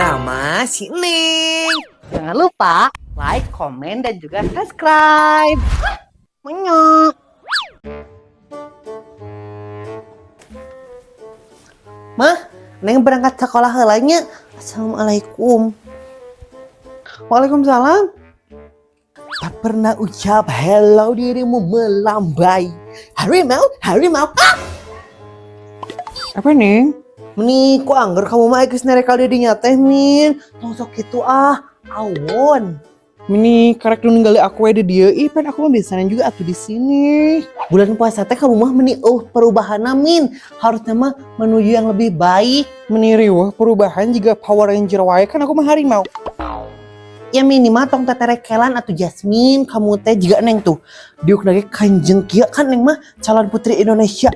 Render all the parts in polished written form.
Drama si Neng. Jangan lupa like, komen, dan juga subscribe. Menyok. Mah, Neng berangkat sekolah heula nya. Assalamualaikum. Waalaikumsalam. Tak pernah ucap hello, dirimu melambai. Harimau, harimau. Ah! Apa, Neng? Meni ku angger kamu mah geus nerekal di dinya teh, Min. Tong sok kitu ah, awon. Meni karek nu ninggali aku we di dieu. Ih, pan aku mah biasanya juga atuh di sini. Bulan puasa teh kamu mah meni perubahan, Min. Harusnya mah menuju yang lebih baik. Meni riweuh perubahan juga Power Ranger wae, kan aku mah harimau. Ya minimal tong teterekelan atuh, Jasmine, kamu teh juga Neng tuh. Diuk lagi kanjeng kieu kan Neng mah calon putri Indonesia.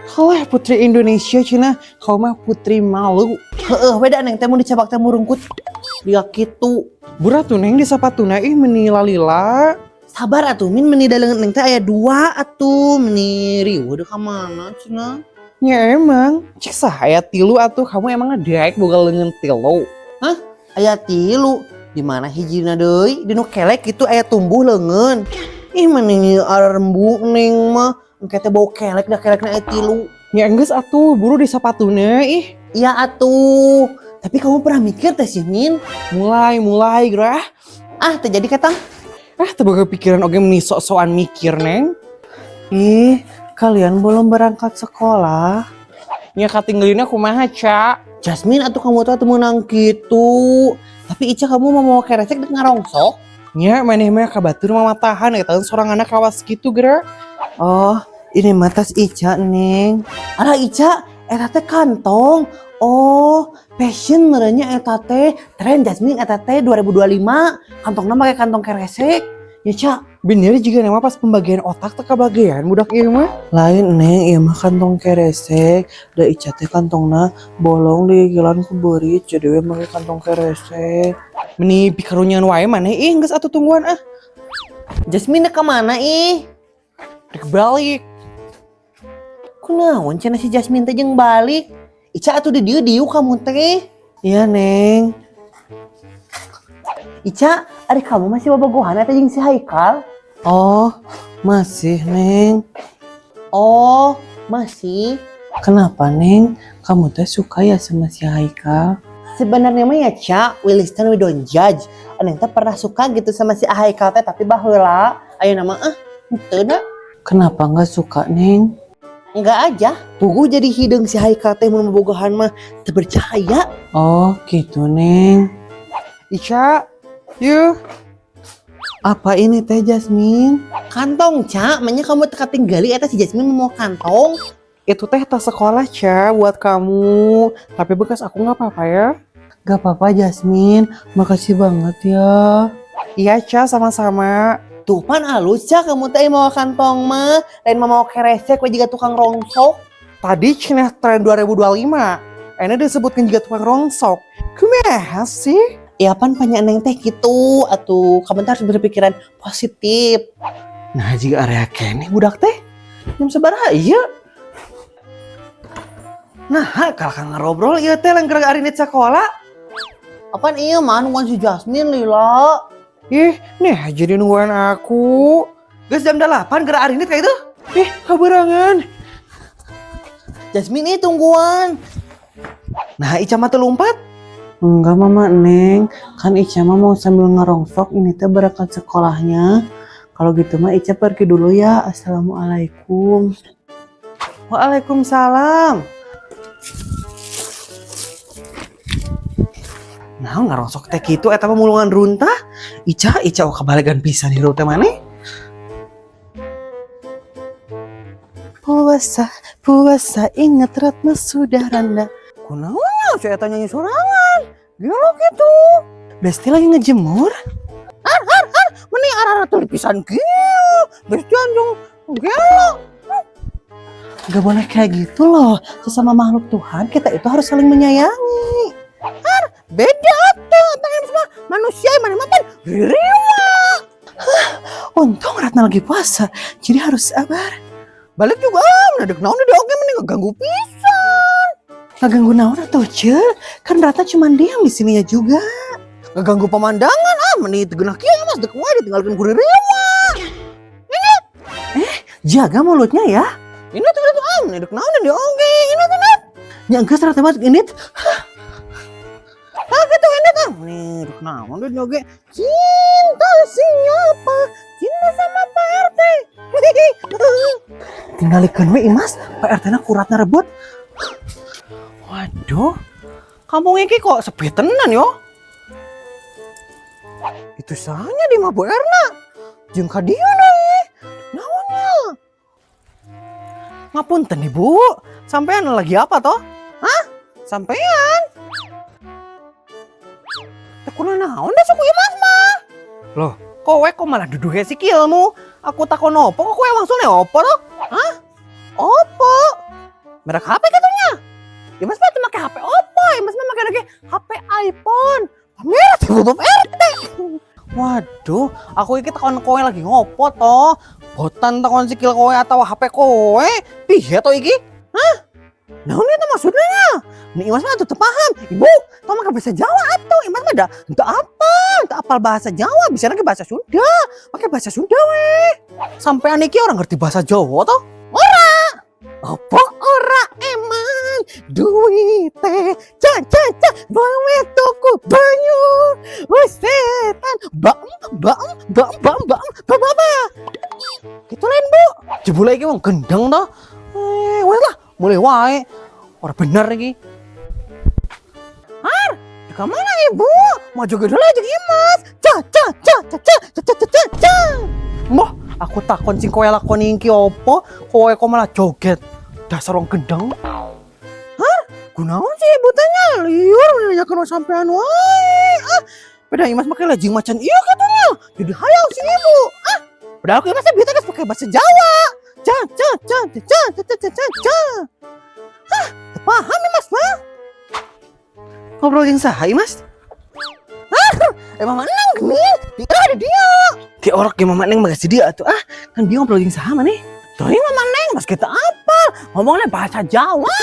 Halah, putri Indonesia cenah, kau mah putri malu. Heeh, beda, Neng teh mun dicabak teh murungkut. Dia kitu. Berat tuh, Neng, di sapatuna, ih, meni lalila. Sabar atuh, Min, meni da leungeun Neng teh aya dua atuh, meni riweuh deuk ka mana cenah. Ya emang, cek saha tilu atuh, kamu emang ngadaek boga leungeun tilu? Aya tilu. Di mana hijina deui? Di nu kelek gitu aya tumbuh leungeun. Ih, meni arembung Neng mah. Engke teh bau kelek, dah kelekna aya tilu. Ya enggeus atuh, buru di sapatuna, ih. Iya atuh. Tapi kamu pernah mikir teh sih, Min? Mulai, mulai, gerah. Ah, terjadi ketang. Ah, teu boga pikiran oge meni sok-sokan mikir, Neng. Ih, kalian belum berangkat sekolah. Nya katinggalina kumaha, Ca? Jasmine atuh, kamu tuh atuh menang gitu. Tapi Ica, kamu mau mau keresek dek ngarongsok? Nya maneh mah ka batur mah matahan eta sorangan kawas gitu geura. Oh, ini mah tas Ica, Neng. Alah Ica, eta teh kantong. Oh, fashion merenya eta teh. Tren, Jasmine, eta teh 2025. Kantongna make kantong keresek. Ya, Ca. Bener juga nama pas pembagian otak teh kebagian budak ieu mah. Lain, Neng, ieu mah kantong keresek. Da Ica teh kantongna bolong digigilan ku beurit, jadi we make kantong keresek. Meni pikarunyan wae maneh, ih, geus atuh tungguan ah. Jasmine ka mana ih? Rek balik. Kunaon cenah si Jasmine teh jeung balik? Ica atuh di dieu dieu kamu teh. Iya, Neng. Ica, ari kamu masih bobogohan eta jeung si Haikal? Oh, masih, Neng. Oh, masih. Kenapa, Neng? Kamu teh suka ya sama si Haikal? Sebenarnya mah ya, Ca, we listen, we don't judge. Neng teh pernah suka gitu sama si Haikal teh, tapi baheula ayeuna mah ah, henteu da. Kenapa nggak suka, Neng? Enggak aja. Puguh jadi hideung si Haikal teh mun bobogohan mah teu bercahaya. Oh, gitu, Neng. Ica, yeuh. Apa ini teh, Jasmine? Kantong, Ca. Makanya kamu teka tinggali eta si Jasmine mau kantong. Itu teh tas sekolah, Ca, buat kamu. Tapi bekas aku nggak apa-apa ya? Gak apa-apa, Jasmine. Makasih banget ya. Iya, Ca, sama-sama. Tuh pan alus, Ca, kamu teh mau kantong mah. Lain mah mau keresek we juga tukang rongsok. Tadi cenah tren 2025. Ini disebutkan juga tukang rongsok. Kumaha sih? Ya pan banyak Neng teh gitu atuh, kamu teh harus berpikiran positif. Nah, jika area keneh budak teh. Jam sabaraha ieu? Nah, kalau kang ngobrol ieu teh langgar arinit sekolah. Apaan iya mah nungguan si Jasmine lila. Ih, nih jadi nungguan aku. Geus jam 8 gerak arinit kayak itu. Ih, kaberangan. Jasmine ini tungguan. Nah, Ica mah teu lompat. Enggak, Mama Neng, kan Ica mah mau sambil ngerongsok ini teh berangkat sekolahnya. Kalau gitu mah Ica pergi dulu ya. Assalamualaikum. Waalaikumsalam. Nah, ngarongsok teh kitu eta mah mulungan runtah. Ica, Ica, oh, kabalegan pisan hirup teh maneh. Puasa, puasa, ingat Ratna sudah randa. Kunaon si eta nyanyi sorangan? Gelo gitu. Besti lagi ngejemur. Har har har, meni arah tuh pisan kieu. Besti anjung gelo. Gak boleh kayak gitu loh. Sesama makhluk Tuhan, kita itu harus saling menyayangi. Har, beda atuh tangan sama manusia mana mah pan riwa. Untung Ratna lagi puasa, jadi harus sabar. Balik juga, mendadak naon dia oge mending ngeganggu pisan. Ngaganggu naon atuh, Ce? Kan Ratna cuma diam di sininya juga. Ngeganggu pemandangan ah, meni teu geunah kieu Mas, dek wae ditinggalkeun ku mah. Eh, jaga mulutnya ya. Ini tuh tuh ah, meni dek naon dia oge. Ini tuh net. Nya geus, Ratna mah ini. Ah, gitu ini tuh. Meni dek naon dia oge. Cinta siapa? Cinta sama Pak RT. Tinggalikeun we, Imas, Pak RT na ku Ratna rebut. Waduh, kampung iki kok sepi tenan yo. Itu sahanya di mah Bu Erna. Jeung ka dieu deui. Naonnya? Ngapunten, Ibu, sampean lagi apa toh? Hah? Sampean? Teu naon da suku Imas mah. Loh, kowe kok malah duduhe sikilmu? Aku takon opo kok kowe langsung opo toh? Hah? Opo? Merek HP katanya. Imas mah teu make HP Oppo, Imas mah make lagi HP iPhone. Pamer teh Bapak RT. Waduh, aku iki takon kowe lagi ngopo toh? Botan takon sikil kowe atau HP kowe. Piye toh iki? Hah? Naon itu maksudnya? Nih Imas mah tuh paham. Ibu, tau make bahasa Jawa atuh. Imas mah dah entah apa, entah apal bahasa Jawa, bisa lagi bahasa Sunda. Pakai bahasa Sunda weh. Sampean iki ora ngerti bahasa Jawa toh? Ora. Apa ora eman duite ca ca ca bawe tuku banyu wis setan bam bam bam bam bam bam bam bam. Gitu lain, Bu. Jebule iki wong gendeng toh. Eh, wes lah, mulai wae. Ora bener iki. Har, di mana Ibu? Mau joget dulu aja Imas. Ca ca ca ca ca ca ca ca ca ca. Mbah, aku takon sing kowe lakoni iki opo, kowe kok malah joget. Dasar wong gendeng. Har, kunaon sih Ibu tanya liur nanyakeun sampean wae. Ah, beda Imas make legging macan ieu katanya. Jadi hayang si Ibu. Ah, padahal aku Imas biasa geus pakai bahasa Jawa. Ca ca ca ca ca ca ca ca ca. Hah, teu paham Imas mah. Ngobrol jeung saha, Imas? Hah, emang mana geuning? Dia ada dia. Ti orok ge Mama Neng mah si dia atuh ah. Kan dia ngobrol jeung saha maneh? Tuh Mama Neng, mas kita apa? Ngomongnya bahasa Jawa.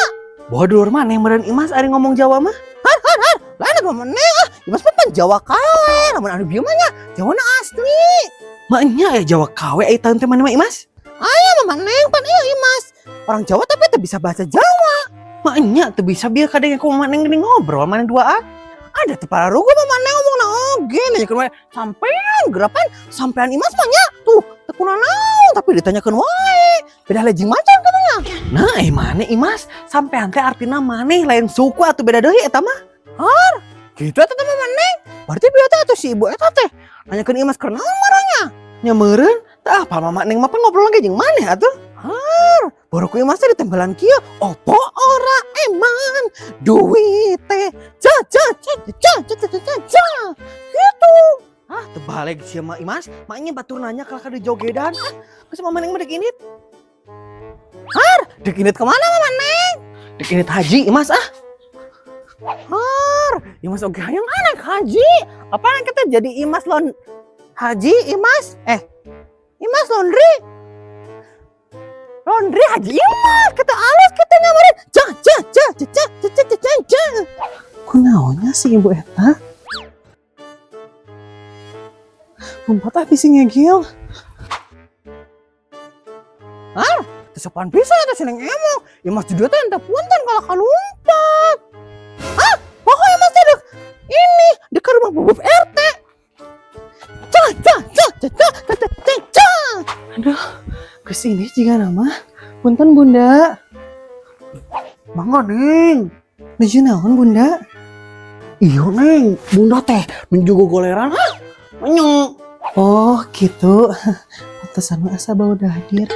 Bawa dulur maneh meureun, Imas, ari ngomong Jawa mah. Har har har, lain Mama Neng ah. Imas mah pan Jawa KW, lamun anu bieu mah nya Jawa na asli. Maknya ya Jawa KW ai tahun teh maneh mah, Imas? Aya Mama Neng pan iya Imas. Orang Jawa tapi teu bisa bahasa Jawa. Maknya teu bisa bieu kadang ku Mama Neng geuning ngobrol maneh duaan. Ada teu pararugu Mama Neng ngomong na oge nanyakeun wae sampean gerapan sampean Imas mah nya tuh teu kunaon tapi ditanyakeun wae. Beda legging macan katanya. Nah, eh maneh, Imas, sampean teh artina maneh, lain suku atuh, beda deui eta mah. Har, gitu eta teh Mama Neng. Berarti bieu teh atuh si ibu eta teh nanyakeun Imas keur naon marahnya? Nya meureun, tah apa Mama Neng mah pan ngobrol lagi jeung maneh atuh. Har, baru ku Imas teh ditempelan kieu. Opo ora eman duite ca ca ca ca ca ca ca ca ca. Gitu. Ah, terbalik sia mah, Imas. Maknya batur nanya kalau di jogedan. Ah, geus Mama Neng mah dek indit. Har, dek indit kemana Mama Neng? Dek indit haji, Imas ah. Har, Imas oge hayang anak haji. Apa yang kita jadi Imas lon haji Imas? Eh, Imas laundry. Laundry haji Imas, kita alus kita nyamarin. Ca ca ca ca ca ca ca ca ca ca. Kunaonnya sih ibu eta? Lompat ah bisi ngegil. Ah, sopan pisan eta si Neng Emok. Imas di dieu teh ente punten kalau kalumpat. Ah, pokoknya Imas teh dek ini dekat rumah Bubub RT. Ca ca ca ca ca ca ca ca ca. Aduh, kesini juga nama. Punten, Bunda. Mangga, Neng. Nuju naon, Bunda? Iya, Neng, Bunda teh nuju gogoleran ah. Menyong. Oh gitu. Pantesan mah asa bau hadir.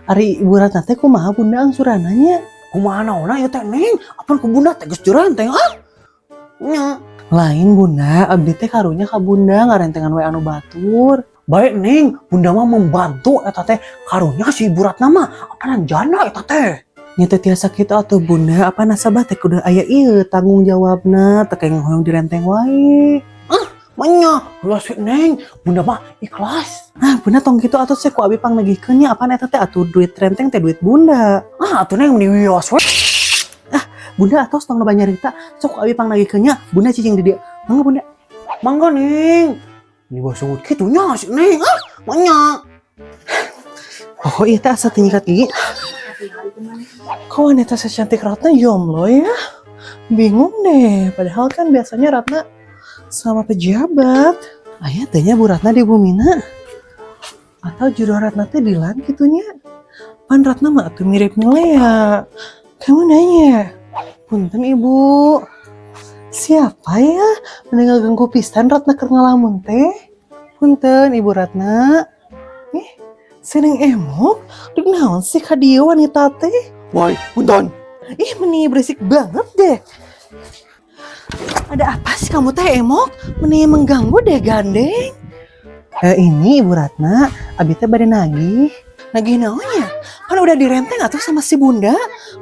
Ari Ibu Ratna teh kumaha, Bunda, angsurananya? Kumaha naonna ya teh, Neng? Apaan ku Bunda teh geus teh ah? Nya. Lain, Bunda, abdi teh karunya ka Bunda ngarentengan we anu batur. Baik, Neng, Bunda mah membantu eta teh karunya si Ibu Ratna mah apaan jana eta teh. Nya teu tiasa kitu atuh, Bunda, apa nasabah teh kudu aya ieu tanggung jawabna, teu kenging hoyong direnteng wae. Menya, ulah sih, Neng, Bunda mah ikhlas. Ah, Bunda tong kitu atuh, saya ku abi pangnagihkeun nya, apaan eta teh atuh duit renteng teh duit Bunda. Ah, atuh Neng meni wios we. Bunda atos tong loba nyarita. Sok abi pangnagihkeun nya. Bunda cicing di dieu. Mangga, Bunda. Mangga, Neng. Ini bawa sungut kitu nya si Neng. Ah, manya. Oh iya teh asa teu nyikat gigi. Kok wanita secantik Ratna jomblo ya? Bingung deh, padahal kan biasanya Ratna sama pejabat. Aya teh nya Bu Ratna di bumina. Atau jodoh Ratna teh Dilan kitu nya. Pan Ratna mah atuh mirip Milea. Kamu nanya. Punten, Ibu. Siapa ya? Meni ngaganggu pisan Ratna keur ngalamun teh. Punten, Ibu Ratna. Ih, seneng emok. Dek naon sih ka dieu wanita teh? Woi, punten. Ih, meni berisik banget deh. Ada apa sih kamu teh, Emok? Meni mengganggu deh, gandeng. Eh, ini Ibu Ratna, abi teh bade nagih. Nagih naonnya? Kan udah direnteng atuh sama si Bunda.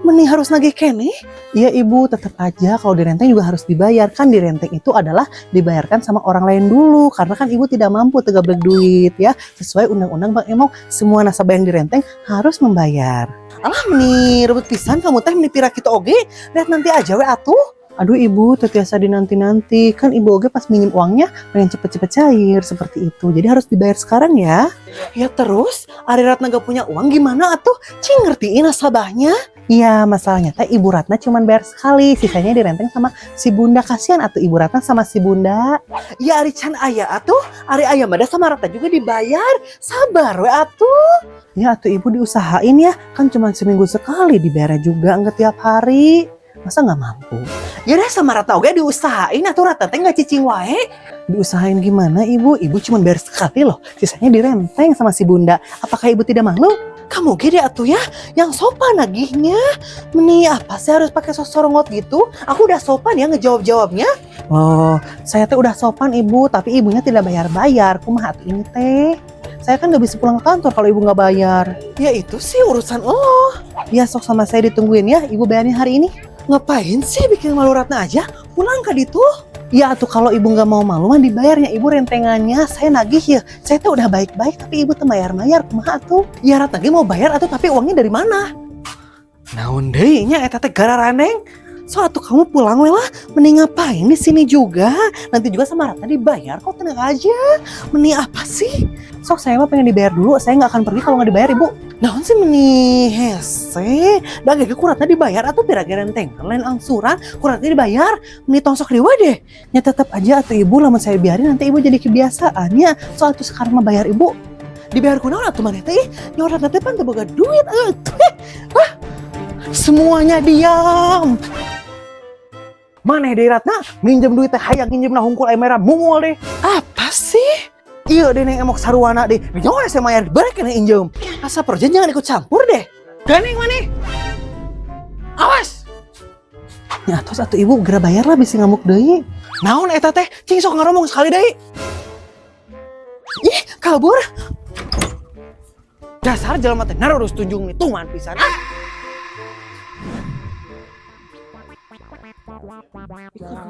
Meni harus nagih keneh. Iya Ibu, tetap aja kalau direnteng juga harus dibayar. Kan direnteng itu adalah dibayarkan sama orang lain dulu. Karena kan Ibu tidak mampu teu gablek duit ya. Sesuai undang-undang Bank Emok, semua nasabah yang direnteng harus membayar. Alah, meni rebut pisan kamu teh, meni pira kitu oge. Lihat nanti aja we atuh. Aduh Ibu, teu tiasa dinanti-nanti. Kan Ibu oge pas minjem uangnya pengen cepet-cepet cair seperti itu. Jadi harus dibayar sekarang ya. Ya terus, Ari Ratna gak punya uang gimana atuh? Cing ngertiin nasabahnya. Iya, masalahnya teh Ibu Ratna cuman bayar sekali, sisanya direnteng sama si Bunda. Kasihan atuh Ibu Ratna sama si Bunda. Ya ari can aya atuh, ari aya mah da sama Ratna juga dibayar. Sabar we atuh. Ya atuh Ibu diusahain ya, kan cuma seminggu sekali dibayar juga, nggak tiap hari. Masa nggak mampu? Ya udah, sama Ratna oge diusahain atuh, Ratna teh nggak cicing wae. Diusahain gimana, Ibu? Ibu cuma bayar sekali loh, sisanya direnteng sama si Bunda. Apakah Ibu tidak malu? Kamu gede atuh ya, yang sopan nagihnya. Meni apa sih harus pakai sosorongot gitu? Aku udah sopan ya ngejawab-jawabnya. Oh, saya teh udah sopan, Ibu, tapi ibunya tidak bayar-bayar. Kumaha atuh ini teh? Saya kan nggak bisa pulang ke kantor kalau Ibu nggak bayar. Ya itu sih urusan lo. Ya sok sama saya ditungguin ya, Ibu bayarnya hari ini. Ngapain sih bikin malu Ratna aja? Pulang ke ditu. Ya atuh kalau Ibu nggak mau malu mah dibayarnya Ibu rentengannya. Saya nagih ya. Saya tuh udah baik-baik tapi Ibu tuh mayar-mayar, kumaha atuh? Ya Ratna ge mau bayar atuh, tapi uangnya dari mana? Naon deui nya eta teh gararaneng? So atuh kamu pulang we lah, mending ngapain di sini juga? Nanti juga sama Ratna dibayar kok, tenang aja. Meni apa sih? Sok saya mah pengen dibayar dulu, saya nggak akan pergi kalau nggak dibayar Ibu. Naon sih meni hese? Da ge ku Ratna dibayar atuh, pira ge renteng lain angsuran, ku Ratna dibayar. Meni tong sok riweuh deh. Ya tetap aja atuh Ibu, lamun saya biarin nanti Ibu jadi kebiasaannya. So atuh sekarang mah bayar, Ibu. Dibayar kunaon atuh maneh teh? Ih, nya Ratna teh pan teu boga duit. Ah, semuanya diam. Maneh deui, Ratna, minjem duit teh hayang minjem na hungkul, aya merah mungul deh. Apa sih? Iya deh, Neng Emok saruana deh. Nyawa saya mayar dibalik kena injem. Asa perjan jangan ikut campur deh. Gandeng maneh. Awas. Ya atos atuh Ibu, geura bayar lah, bisa ngamuk deui. Naon eta teh? Cing sok ngaromong sekali deui. Ih, kabur. Dasar jelema teh narurus tunjung nih tuman pisan. Ah.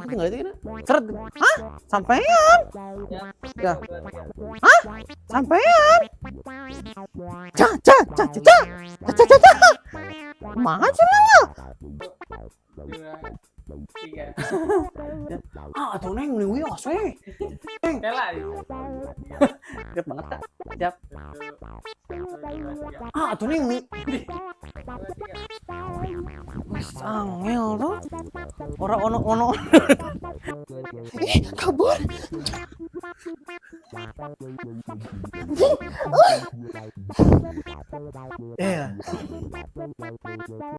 Tinggal itu. Seret. Hah? Sampean? Ya. Hah? Sampean? Ca ca ca ca ca ca ca ca. Mana cenah? Tiga. Ah, atuh Neng, mending wios we. Kela. Deket banget, Kak. Siap. Ah, atuh Neng nih. Wis angel tuh. Ora ono-ono. Ih, kabur. Eh.